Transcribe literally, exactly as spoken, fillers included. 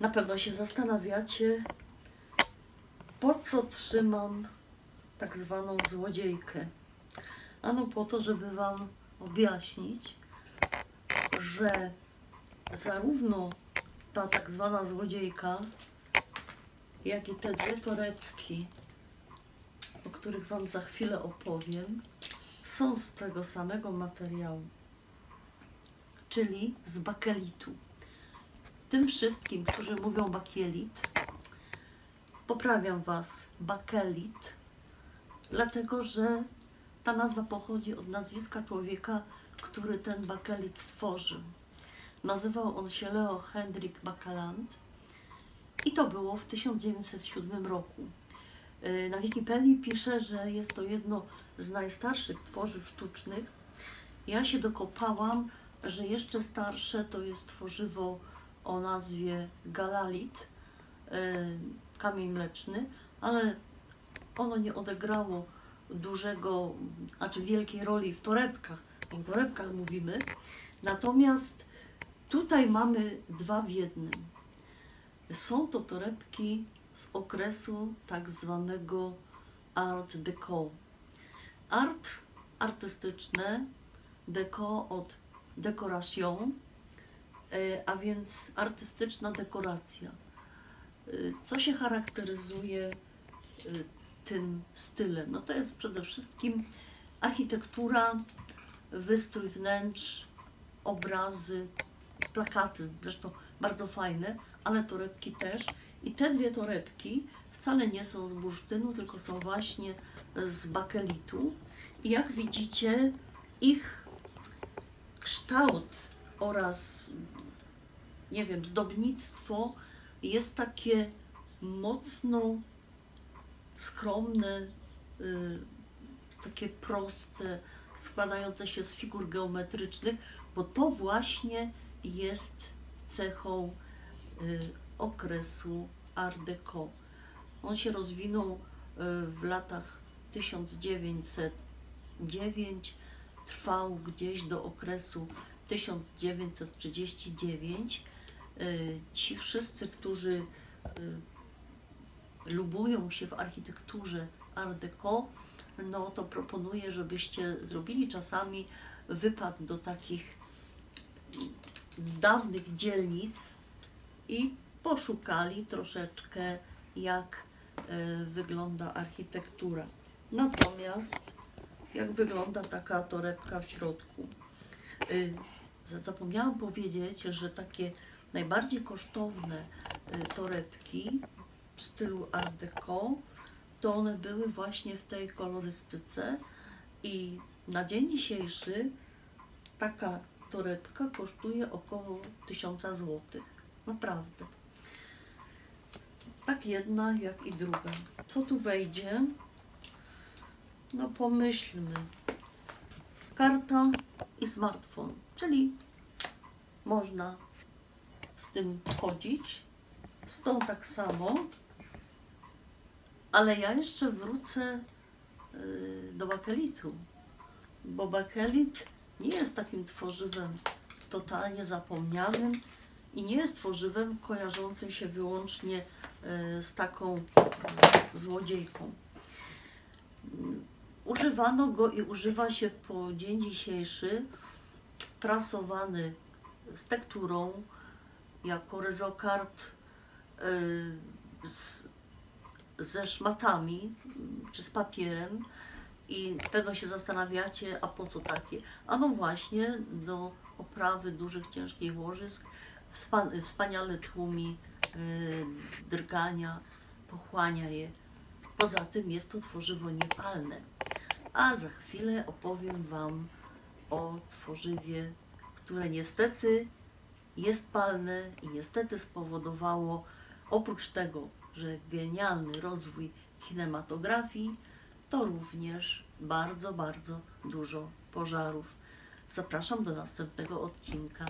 Na pewno się zastanawiacie, po co trzymam tak zwaną złodziejkę. Ano po to, żeby Wam objaśnić, że zarówno ta tak zwana złodziejka, jak i te dwie torebki, o których Wam za chwilę opowiem, są z tego samego materiału, czyli z bakelitu. Tym wszystkim, którzy mówią bakielit, poprawiam Was, bakelit, dlatego że ta nazwa pochodzi od nazwiska człowieka, który ten bakelit stworzył. Nazywał on się Leo Hendrik Bakellant i to było w tysiąc dziewięćset siódmym roku. Yy, Na Wikipedii pisze, że jest to jedno z najstarszych tworzyw sztucznych. Ja się dokopałam, że jeszcze starsze to jest tworzywo o nazwie galalit, yy, kamień mleczny, ale ono nie odegrało dużego, znaczy wielkiej roli w torebkach, bo o torebkach mówimy. Natomiast tutaj mamy dwa w jednym. Są to torebki z okresu tak zwanego art déco. Art, artystyczne, déco od décoration, e, a więc artystyczna dekoracja. E, Co się charakteryzuje, e, tym stylem? No to jest przede wszystkim architektura, wystrój wnętrz, obrazy, plakaty, zresztą bardzo fajne, ale torebki też. I te dwie torebki wcale nie są z bursztynu, tylko są właśnie z bakelitu. I jak widzicie, ich kształt oraz, nie wiem, zdobnictwo jest takie mocno skromne, y, takie proste, składające się z figur geometrycznych, bo to właśnie jest cechą, y, okresu art déco. On się rozwinął, y, w latach tysiąc dziewięćset dziewięć, trwał gdzieś do okresu tysiąc dziewięćset trzydzieści dziewięć. Y, Ci wszyscy, którzy, y, lubują się w architekturze art déco, no to proponuję, żebyście zrobili czasami wypad do takich dawnych dzielnic i poszukali troszeczkę, jak, e, wygląda architektura. Natomiast jak wygląda taka torebka w środku? Y, za- Zapomniałam powiedzieć, że takie najbardziej kosztowne, y, torebki w stylu art déco, to one były właśnie w tej kolorystyce i na dzień dzisiejszy taka torebka kosztuje około tysiąca złotych. Naprawdę. Tak jedna, jak i druga. Co tu wejdzie? No pomyślmy. Karta i smartfon, czyli można z tym chodzić. Z tą tak samo. Ale ja jeszcze wrócę, y, do bakelitu, bo bakelit nie jest takim tworzywem totalnie zapomnianym i nie jest tworzywem kojarzącym się wyłącznie, y, z taką, y, złodziejką. Mm, Używano go i używa się po dzień dzisiejszy, prasowany z tekturą, jako rezokart, y, z, ze szmatami, mm, czy z papierem. I pewno się zastanawiacie, a po co takie? A no właśnie, do oprawy dużych, ciężkich łożysk. Wspa- wspaniale tłumi, y, drgania, pochłania je. Poza tym jest to tworzywo niepalne. A za chwilę opowiem Wam o tworzywie, które niestety jest palne i niestety spowodowało, oprócz tego, że genialny rozwój kinematografii, to również bardzo, bardzo dużo pożarów. Zapraszam do następnego odcinka.